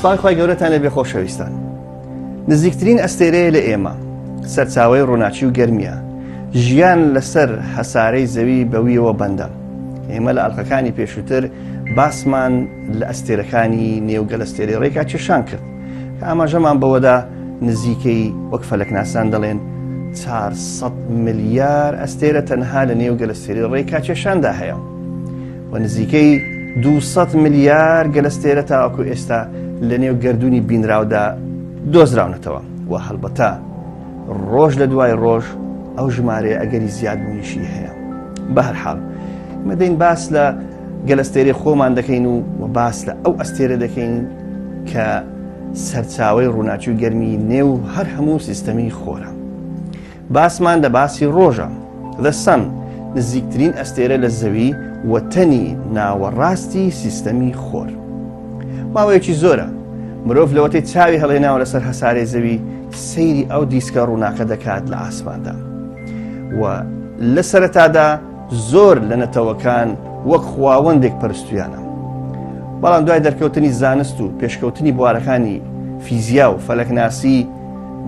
سڵاوی خوای گەورەتان لێبێ خۆشەویستان. نزیکترین ئەستێرەیە لە ئێمە، سەرچاوەی ڕووناکی و گەرمییە. ژیان لەسەر هەسارەی زەوی بەویەوە بەندە. ئێمە لە ئەڵقەکانی پێشووتر باسمان لە ئەستێرەکانی نێو گەلەستێرەی ڕێکا کێشان کرد. کە ئاماژەمان بەوەدا نزیکەی وەک فەلەکناسان دەڵێن 400 ملیار ئەستێرە تەنها لە نێو گەلەستێرەی ڕێکا کێشاندا هەیە. و نزیکەی 200 ملیار گەلەستێرە تاوەکو ئێستا لە نێو گەردوونی بینراودا دۆزراونەتەوە و هەڵبەتە ڕۆژ لە دوای ڕۆژ ئەو ژمارەیە ئەگەری زیادبوونیشی هەیە. بەهەرحاڵ ئمە دەین باس لە گەلەستێرەی خۆمان دەکەین و و باس لە ئەو ئەستێرە دەکەین کە سەرچاوەی ڕووناکی و گەرمی نێو هەر هەموو سیستەمی خۆرە. باسمان لە باسی ڕۆژە، The Sun، نزیکترین ئەستێرە لە زەوی و تەنی ناوەڕاستی سیستەمی خۆر. ماوەیەکی زۆرە مرۆڤ لەوەتەی چاوی هەڵێناوە لەسەر هەسارەی زەوی سەیری ئەو دیسکە ڕووناکە دەکات لە ئاسماندا و لە سەرەتادا زۆر لە نەتەوەکان وەک خواوەندێک پەرستویانە. بەڵام دوای دەرکەوتنی زانست و پێشکەوتنی بوارەکانی فیزیا و فەلەکناسی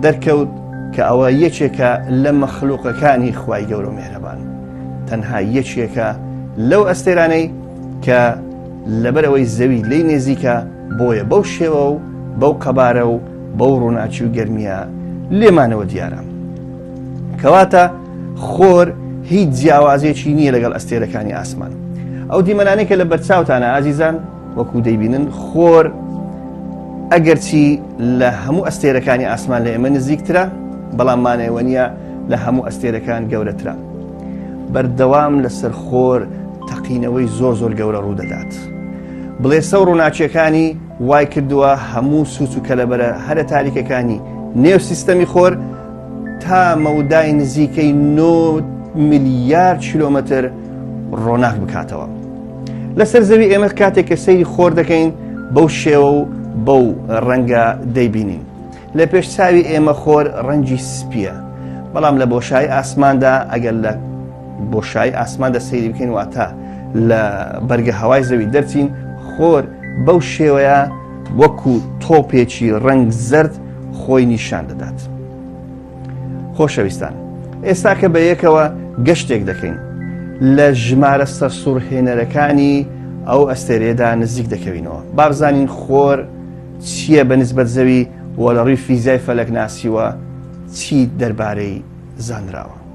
دەرکەوت کە ئەوە یەکێکە لە مەخلوقەکانی خوای گەورە و مێهرەبان تەنها یەکێکە لەو ئەستێرانەی کە لەبەرئەوەی زەوی لێی نێزیکە بۆیە بەو شێوە و بەو قەبارە و بەو ڕووناکی و گەرمیە لێمانەوە دیارە. کەواتە خۆر هیچ جیاوازێکی نییە لەگەڵ ئەستێرەکانی ئاسمان. ئەو دیمەنانەی کە لە بەرچاوتانە ئازیزان وەکو دەیبینن خۆر ئەگەرچی لە هەموو ئەستێرەکانی ئاسمان لە ئێمە نزیکترە بەڵام مانەوە نییە لە هەموو ئەستێرەکان گەورەترە. بەردەوام لەسەر خۆر تەقینەوەی زۆر زۆر گەورە ڕوودەدات. بڵێسە و ڕووناکیەکانی وای کردووە هەموو سوچ و کەلەبەرە هەرە تاریکەکانی نێو سیستەمی خۆر تا مەودای نزیکەی 9 ملیار کیلۆمەتر ڕۆناک بکاتەوە. لەسەر زەوی ئێمە کاتێک کە سەیری خۆر دەکەین بەو شێوە و بەو ڕەنگە دەیبینین. لە پێش چاوی ئێمە خۆر ڕەنگی سپییە، بەڵام لە بۆشایی ئاسماندا ئەگەر لە بۆشایی ئاسماندا سەیری بکەین واتە لە بەرگە هەوای زەوی دەرچین خۆر بەو شێوەیە وەکو تۆپێکی ڕەنگ زەرد خۆی نیشان دەدات. خۆشەویستان ئێستا کە بە یەکەوە گەشتێک دەکەین لە ژمارە سەرسوڕهێنەرەکانی ئەو ئەستێرەیەدا نزیک دەکەوینەوە بابزانین خۆر چییە بە نسبەت زەوی و لە ڕووی فیزیای فەلەکناسیوە چی دەربارەی زانراوە؟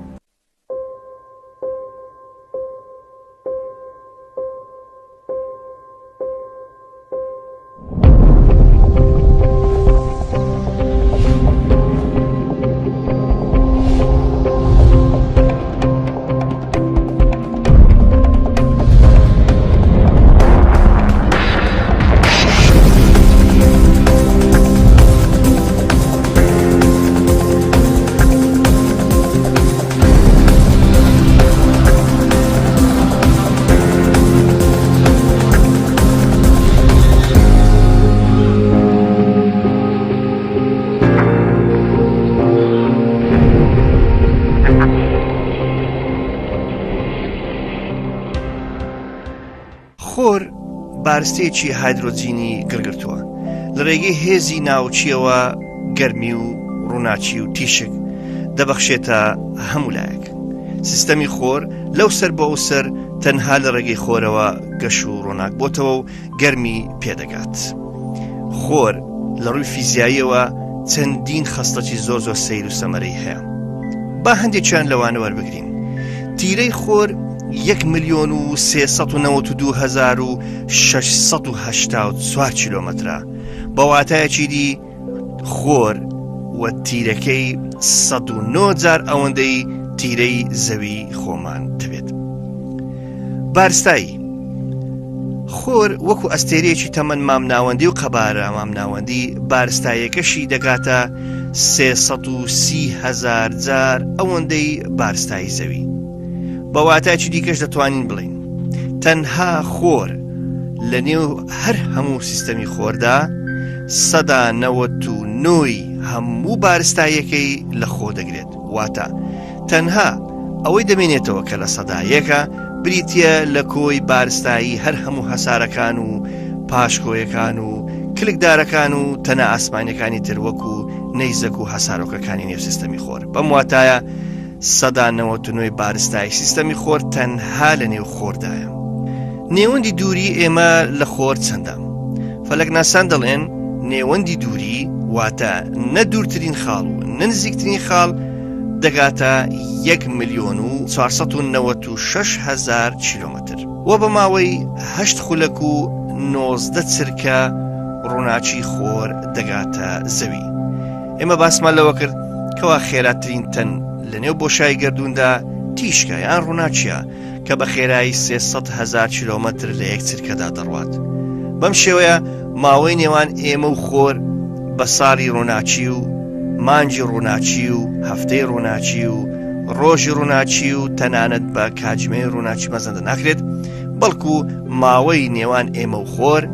خۆر بارستەیەکی هایدرۆجینی گڕگرتووە، لە ڕێگەی هێزی ناوکییەوە گەرمی و ڕووناکی و تیشک دەبەخشێتە هەموو لایەک. سیستەمی خۆر لەو سەر بۆ ئەو سەر تەنها لە ڕێگەی خۆرەوە گەش و ڕۆناک بۆتەوە و گەرمی پێدەگات. خۆر لە ڕووی فیزیاییەوە چەندین خەسڵەتی زۆر زۆر سەیر و سەمەرەی هەیە. با هەندێکیان لەوانە وەربگرین. تیرەی خۆر یەک ملیۆن و 392,684 کیلۆمەترە. بە واتایەکی دی خۆر و تیرەکەی 109 جار ئەوەندەی تیرەی زەوی خۆمان دەبێت. بارستایی خۆر وەکو ئەستێرەیەکی تەمەن مامناوەندی و قەبارە مامناوەندی بارستاییەکەشی دەگاتە 330 هەزار جار ئەوەندەی بارستایی زەوی. بە واتایەکی دیکەش دەتوانین بڵێین تەنها خۆر لە نێو هەر هەموو سیستەمی خۆردا سەدا نەوەت و نۆی هەموو بارستاییەکەی لە خۆ دەگرێت واتە تەنها ئەوەی دەمێنێتەوە کە لە سەدا یەکە بریتییە لە کۆی بارستایی هەر هەموو هەسارەکان و پاشکۆیەکان و. کلکدارەکان و تەنە ئاسمانیەکانی تر وەکو نەیزەک و هەسارۆکەکانی نێو سیستەمی خۆر. بەم واتایە 99% بارستایی سیستەمی خۆر تەنها لە نێو خۆردایە. نێوەندی دووری ئێمە لە خۆر چەندە؟ فەلەکناسان دەڵێن نێوەندی دووری واتە نە دوورترین خاڵ و نە نزیکترین خاڵ دەگاتە 1 ملیۆن و 496 هەزار کیلۆمەتر و بە ماوەی هەشت خولەک و 19 چرکە ڕووناکی خۆر دەگاتە زەوی. ئێمە باسمان لەوە کرد کەوا خێراترین تەن لە نێو بۆشای گەردووندا تیشکە یان ڕووناکیە کە بە خێرایی 300 هەزار کیلۆمەتر لە یەک چرکەدا دەڕوات. بەم شێوەیە ماوەی نێوان ئێمە و خۆر بە ساڵی ڕووناکی و مانگی ڕووناکی و هەفتەی ڕووناکی و ڕۆژی ڕووناکی و تەنانەت بە کاتژمێری ڕووناکی مەزەندە ناکرێت، بەڵکو ماوەی نێوان ئێمە و خۆر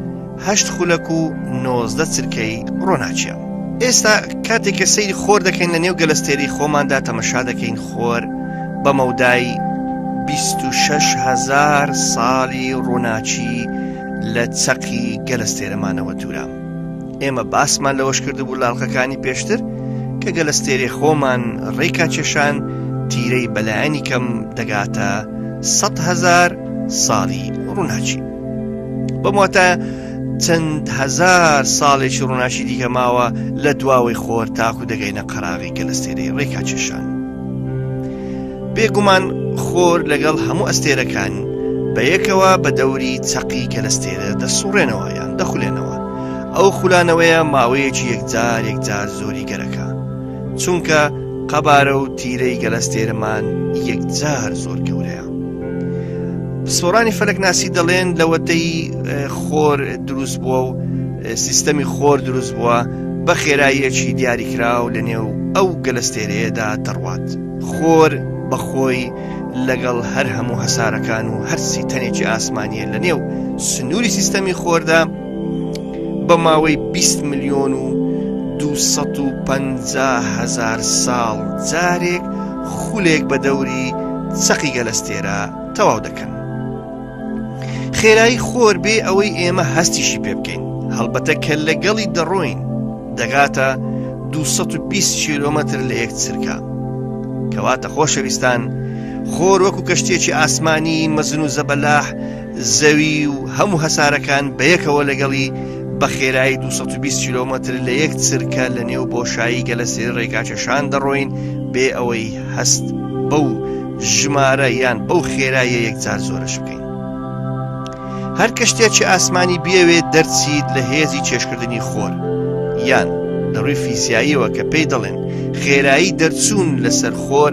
هەشت خولەک و 19 چرکەی ڕۆناکیە. ئێستا کاتێک کە سەیری خۆر دەکەین لە نێو گەلەستێرەی خۆماندا تەمەشا دەکەین خۆر بە مەودای 26 هەزار ساڵی ڕووناکی لە چەقی گەلەستێرەمانەوە دوورە. ئێمە باسمان لەوەش کردبوو لاڵقەکانی پێشتر کە گەلەستێرەی خۆمان ڕێکاکێشان تیرەی بەلایەنی کەم دەگاتە 100 هەزار ساڵی ڕووناکی. بەم واتایە چەند هەزار ساڵێکی ڕووناکی دیکە ماوە لە دواوەی خۆر تاکو دەگەینە قەراغی گەلەستێرەی ڕێکاکێشان. بێگومان خۆر لەگەڵ هەموو ئەستێرەکان بە یەکەوە بە دەوری چەقی گەلەستێرە دەسوڕێنەوە یان دەخولێنەوە. ئەو خولانەوەیە ماوەیەکی یەکجار یەکجار زۆری گەرەکە. چونکە قەبارە و تیرەی گەلەستێرەمان یەکجار زۆر گەورەیە. پسپۆڕانی فەلەکناسی دەڵێن لەوەتەی خۆر دروست بووە و سیستەمی خۆر دروست بووە بە خێراییەکی دیاریکراو لە نێو ئەو گەلەستێرەیەدا دەڕوات خۆر بەخۆی لەگەڵ هەر هەموو هەسارەکان و هەرسی تەنێکی ئاسمانیە لە نێو سنووری سیستەمی خۆردا بە ماوەی 20 ملیۆن و 250 هزار ساڵ جارێک خولێک بە دەوری چەقی گەلەستێرە تەواو دەکەن. خێرایی خۆر بێ ئەوەی ئێمە هەستیشی پێ بکەین هەڵبەتە کە لەگەڵی دەڕۆین دەگاتە 220 کیلۆمەتر لە یەک چرکە کەواتە خۆشەویستان خۆر وەکو کەشتێکی ئاسمانی مەزن و زەبەلاح زەوی و هەموو هەسارەکان بەیەکەوە لەگەڵی بە خێرایی 220 کیلۆمەتر لە یەک چرکە لە نێو بۆشایی گەلەسێری ڕێگاکێشان دەڕۆین بێ ئەوەی هەست بەو ژمارە یان بەو خێراییە یەکجار زۆرەش بکەین. هەر کەشتێکی ئاسمانی بیەوێت دەرچیت لە هێزی کێشکردنی خۆر یان لە ڕووی فیزیاییەوە کە پێی دەڵێن خێرایی دەرچوون لەسەر خۆر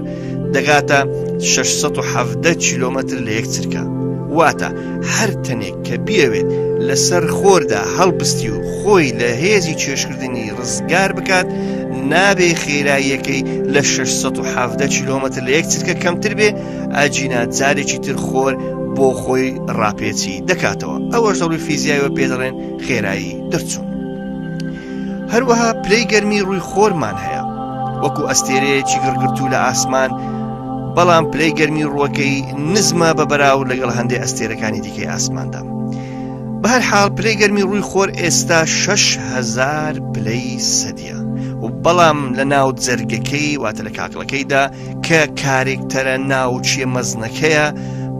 دەگاتە 617 کیلۆمەتر لە یەک چرکە واتە هەر تەنێک کە بیەوێت لەسەر خۆردا هەڵبستی و خۆی لە هێزی کێشکردنی ڕزگار بکات نابێ خێراییەکەی لە 617 کیلۆمەتر لە یەک چرکە کەمتر بێ ئەجینا جارێکی تر خۆر بۆ خۆی ڕاپێچی دەکاتەوە ئەوەش لە ڕووی فیزیایەوە پێ دەڵێن خێرایی دەرچوون. هەروەها پلەی گەرمی ڕووی خۆرمان هەیە وەکو ئەستێرەیەکی گڕگرتوو لە ئاسمان بەڵام پلەی گەرمی ڕووەکەی نزمە بە بەراورد لەگەڵ هەندێک ئەستێرەکانی دیکەی ئاسماندا بە هەر حاڵ پلەی گەرمی ڕووی خۆر ئێستا 6000 پلەی سەدیە و بەڵام لە ناو جەرگەکەی واتە لە کاکڵەکەیدا کە کارێکتەرە ناوچیە مەزنەکەیە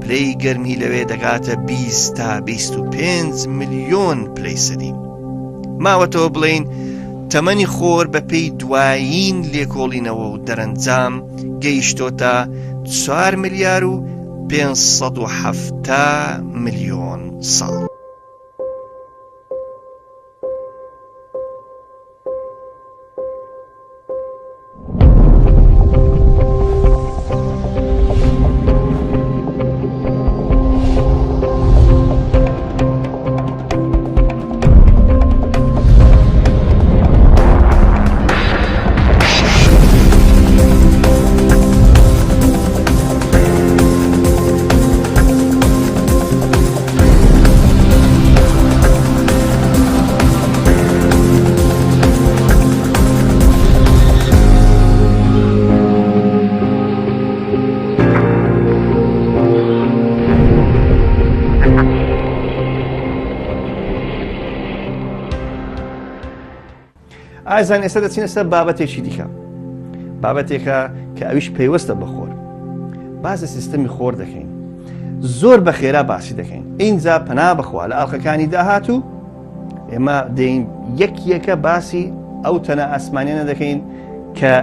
پلەی گەرمی لەوێ دەگاتە 20 تا 25 ملیۆن پلەی سەدی. ماوەتەوە بڵێین تەمەنی خۆر بەپێی دوایین لێکۆڵینەوە و دەرەنجام گەیشتۆتە 4 ملیار و 570 ملیۆن ساڵ. ئازان ئێستا دەچینە سەر بابەتێکی دیکە، بابەتێکە کە ئەویش پەیوەستە بە خۆر. باس لە سیستەمی خۆر دەکەین، زۆر بە خێرا باسی دەکەین، ئینجا پەنا بەخوا لە ئەڵلقەکانی داهاتوو ئێمە دێین یەک یەکە باسی ئەو تەنە ئاسمانیانە دەکەین کە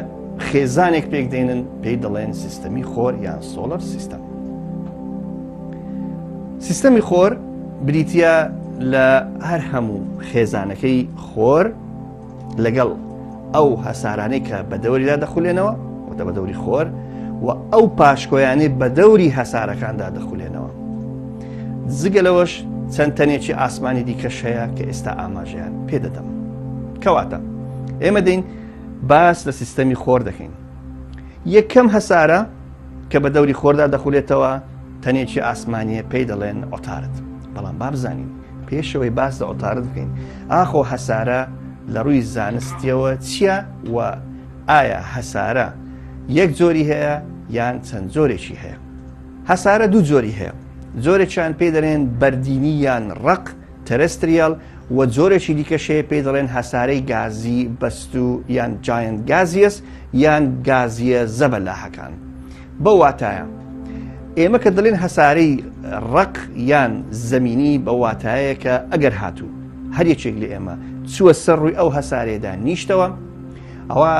خێزانێک پێک دێنن پێی دەڵێن سیستەمی خۆر یان solar system. سیستەمی خۆر بریتە لە هەر هەموو خێزانەکەی خۆر لەگەڵ ئەو هەسارانەی کە بە دەوریدا دەخولێنەوە وتە بە دەوری خۆر و ئەو پاشکۆیانەی بە دەوری هەسارەکاندا دەخولێنەوە. جگە لەوەش چەند تەنێکی ئاسمانی دیکەش هەیە کە ئێستا ئاماژەیان پێدەدەم. کەواتە ئێمە دێین باس لە سیستەمی خۆر دەکەین. یەکەم هەسارە کە بە دەوری خۆردا دەخولێتەوە تەنێکی ئاسمانیە پێی دەڵێن عوتارد. بەڵام با بزانین پێشەوەی باس لە عوتارد بکەین ئاخۆ هەسارە لە ڕووی زانستیەوە چییە و ئایا هەسارە یەک جۆری هەیە یان چەند جۆرێکی هەیە؟ هەسارە دوو جۆری هەیە، جۆرێکیان پێی دەڵێن بەردینی یان ڕەق، terrestrial، و جۆرێکی دیکەش هەیە پێی دەڵێن هەسارەی گازی بەستوو یان giant gaseous یان گازیە زەبەلاحەکان. بەو واتایە ئێمە کە دەڵێن هەسارەی ڕەق یان زەمینی بە واتایە کە ئەگەر هاتوو هەر یەکێک لە ئێمە چووە سەر ڕووی ئەو هەسارەیەدا نیشتەوە ئەوە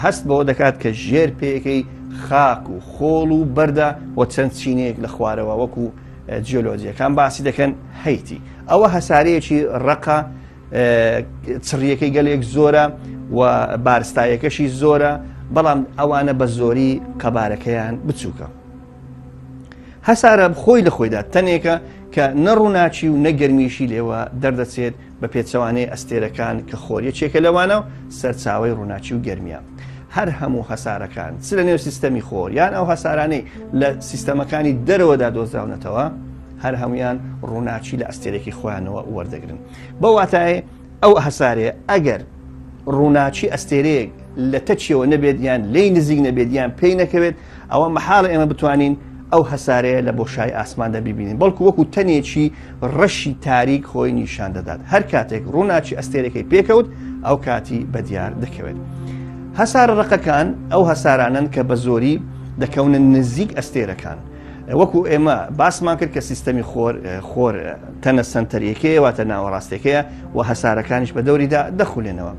هەست بەوە دەکات کە ژێر پێیەکەی خاک و خۆڵ و بەردە و چەند چینەیەک لە خوارەوە وەکو جیۆلۆجیەکان باسی دەکەن هەیتی ئەوە هەسارەیەکی ڕەقە چڕیەکەی گەلێک زۆرە و بارستایەکەشی زۆرە بەڵام ئەوانە بە زۆری قەبارەکەیان بچووکە. هەسارە خۆی لە خۆیدا تەنێکە کە نە ڕووناکی و نە گەرمیشی لێوە دەردەچێت بە پێچەوانەی ئەستێرەکان کە خۆر یەکێکە لەوانە و سەرچاوەی ڕووناکی و گەرمیە. هەر هەموو هەسارەکان چ لە نێو سیستەمی خۆر یان ئەو هەسارانەی لە سیستەمەکانی دەرەوەدا دۆزراونەتەوە هەر هەمویان ڕووناکی لە ئەستێرێکی خۆیانەوە وەردەگرن. بە واتایە ئەو هەسارەیە ئەگەر ڕووناکی ئەستێرەیەک لە تەکیەوە نەبێت یان لێی نزیک نەبێت یان پێی نەکەوێت ئەوە مەحاڵە ئێمە بتوانین ئەو هەسارەیە لە بۆشای ئاسماندا ببینین بەڵکو وەکو تەنێکی ڕەشی تاریک خۆی نیشان دەدات هەر کاتێک ڕووناکی ئەستێرەکەی پێکەوت ئەو کاتی بەدیار دەکەوێت. هەسارە ڕەقەکان ئەو هەسارانەن کە بە زۆری دەکەونە نزیک ئەستێرەکان. وەکو ئێمە باسمان کرد کە سیستەمی خۆر خۆر تەنە سەنتەریەکەیە واتە ناوەڕاستەکەیە و هەسارەکانیش بە دەوریدا دەخولێنەوە.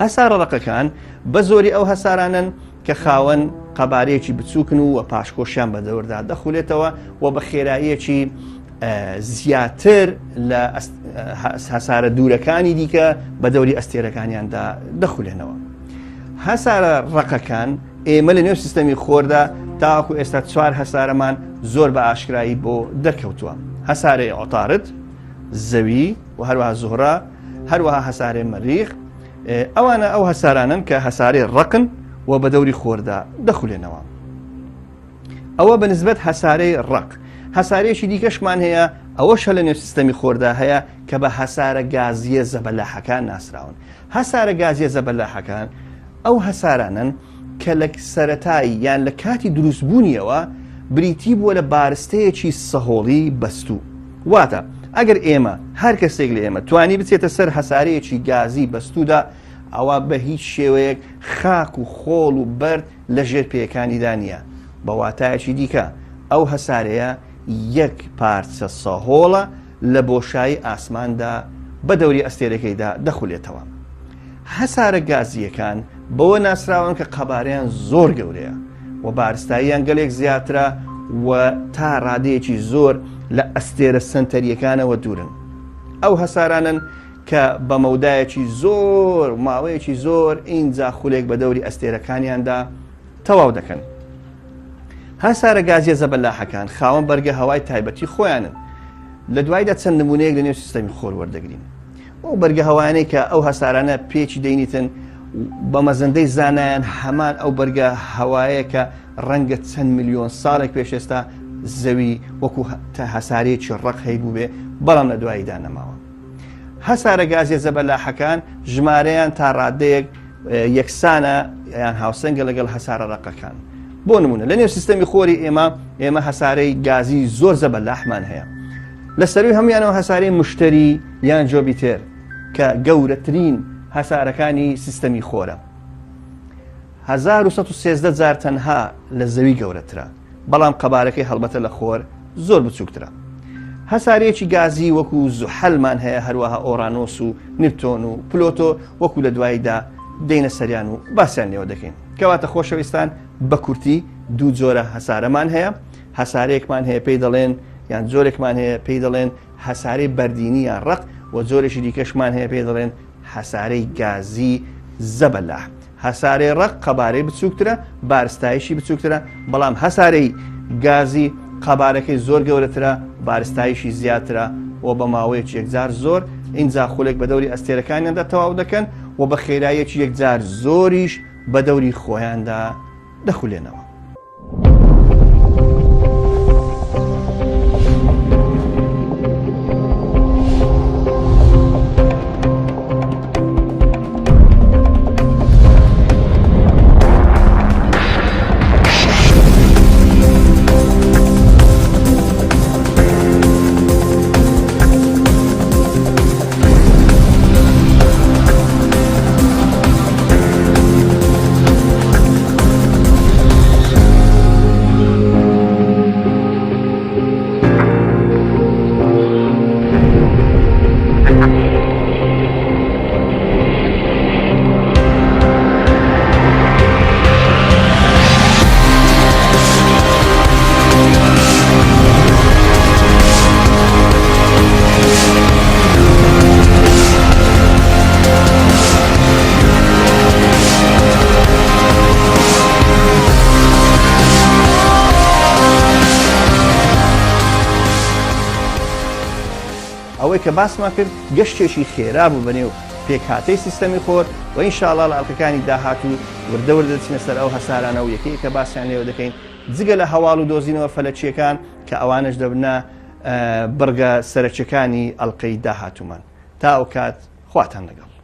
هەسارە ڕەقەکان بە زۆری ئەو هەسارانەن کە خاوەن قەبارەیەکی بچووکن و پاشکۆشیان بە دەوردا دەخولێتەوە و بە خێراییەکی زیاتر لە هەسارە دوورەکانی دیکە بە دەوری ئەستێرەکانیاندا دەخولێنەوە. هەسارە ڕەقەکان ئێمە لە نێو سیستەمی خۆردا تاکو ئێستا چوار هەسارەمان زۆر بە ئاشکرایی بۆ دەرکەوتووە هەسارەی عوتارد، زەوی و هەروەها زوهرە هەروەها هەسارەی مەریخ ئەوانە ئەو هەسارانن کە هەسارەی ڕەقن و بە دەوری خۆردا دەخولێنەوە. ئەوە بە نسبەت هەسارەی ڕەق. هەسارەیەکی دیکەشمان هەیە ئەوەش هەر لە نێو سیستەمی خۆردا هەیە کە بە هەسارە گازییە زەبەلاحەکان ناسراون. هەسارە گازییە زەبەلاحەکان ئەو هەسارانەن کە لە سەرەتای یان لە کاتی دروستبوونیەوە بریتی بووە لە بارستەیەکی سەهۆڵی بەستوو. واتە ئەگەر ئێمە هەر کەسێک لە ئێمە توانی بچێتە سەر هەسارەیەکی گازی بەستوودا ئەوا بە هیچ شێوەیەک خاک و خۆڵ و بەرد لە ژێر پێیەکانیدا نییە. بە واتایەکی دیکە ئەو هەسارەیە یەک پارچە سەهۆڵە لە بۆشایی ئاسماندا بە دەوری ئەستێرەکەیدا دەخولێتەوە. هەسارە گازییەکان بەوە ناسراون کە قەبارەیان زۆر گەورەیە و بارستاییان گەلێک زیاترە و تا ڕادەیەکی زۆر لە ئەستێرە سەنتەرییەکانەوە دوورن. ئەو هەسارانەن کە بە مەودایەکی زۆر و ماوەیەکی زۆر ئینجا خولێک بە دەوری ئەستێرەکانیاندا تەواو دەکەن. هەسارە گازیە زەبەلاحەکان خاوەن بەرگە هەوای تایبەتی خۆیانن. لە دوایدا چەند نمونەیەک لە نێو سیستەمی خۆر وەردەگرین. ئەو بەرگە هەوایانەی کە ئەو هەسارانە پێکی دەینیتن بە مەزەندەی زانایان هەمان ئەو بەرگە هەوایە کە ڕەنگە چەند ملیۆن ساڵێک پێش ئێستا زەوی وەکو هەسارەیەکی ڕەق هەیبووبێ بەڵام لە دواییدا نەماوە. هەسارە گازیە زەبەلاحەکان ژمارەیان تا ڕادەیەک یەکسانە یان هاوسەنگە لەگەڵ هەسارە ڕەقەکان. بۆ نمونە لە نێو سیستەمی خۆری ئێمە ئێمە هەسارەی گازی زۆر زەبەلاحمان هەیە. لە سەروی هەمویانەوە هەسارەی مشتری یان جۆبیتێر کە گەورەترین هەسارەکانی سیستەمی خۆرە. 1113 جار تەنها لە زەوی گەورەترە، بەڵام قەبارەکەی هەڵبەتە لە خۆر زۆر بچووکترە. هەسارەیەکی گازی وەکو زوحەلمان هەیە هەروەها ئۆرانۆس و نپتۆن و پلۆتۆ وەکو لە دواییدا دێینە سەریان و باسیان لێوە دەکەین. کەواتە خۆشەویستان بە کورتی دوو جۆرە هەسارەمان هەیە، هەسارەیەکمان هەیە پێی دەڵێن یان جۆرێکمان هەیە پێی دەڵێن هەسارەی بەردینی یان ڕەق و جۆرێکی دیکەشمان هەیە پێی دەڵێن هەسارەی گازی زەبەلاح. هەسارەی ڕەق قەبارەی بچووکترە، بارستاییشی بچووکترە، بەڵام هەسارەی گازی قەبارەکەی زۆر گەورەترە، بارستاییشی زیاترە و بە ماوەیەکی یەکجار زۆر ئینجا خولێک بە دەوری ئەستێرەکانیاندا تەواو دەکەن و بە خێراییەکی یەکجار زۆریش بە دەوری خۆیاندا دەخولێنەوە. ئەوەی کە باسمان کرد گەشتێکی خێرا بوو بەنێو پێکهاتەی سیستەمی خۆر و ئینشاڵا لە ئەڵقەکانی داهاتوو وردە وردە دەچینە سەر ئەو هەسارانە و یەکە یەکە باسیان لێوە دەکەین جگە لە هەواڵ و دۆزینەوە فەلەکییەکان کە ئەوانەش دەبنە بڕگە سەرەکیەکانی ئەڵقەی داهاتوومان. تا ئەوکات خواتان لەگەڵ.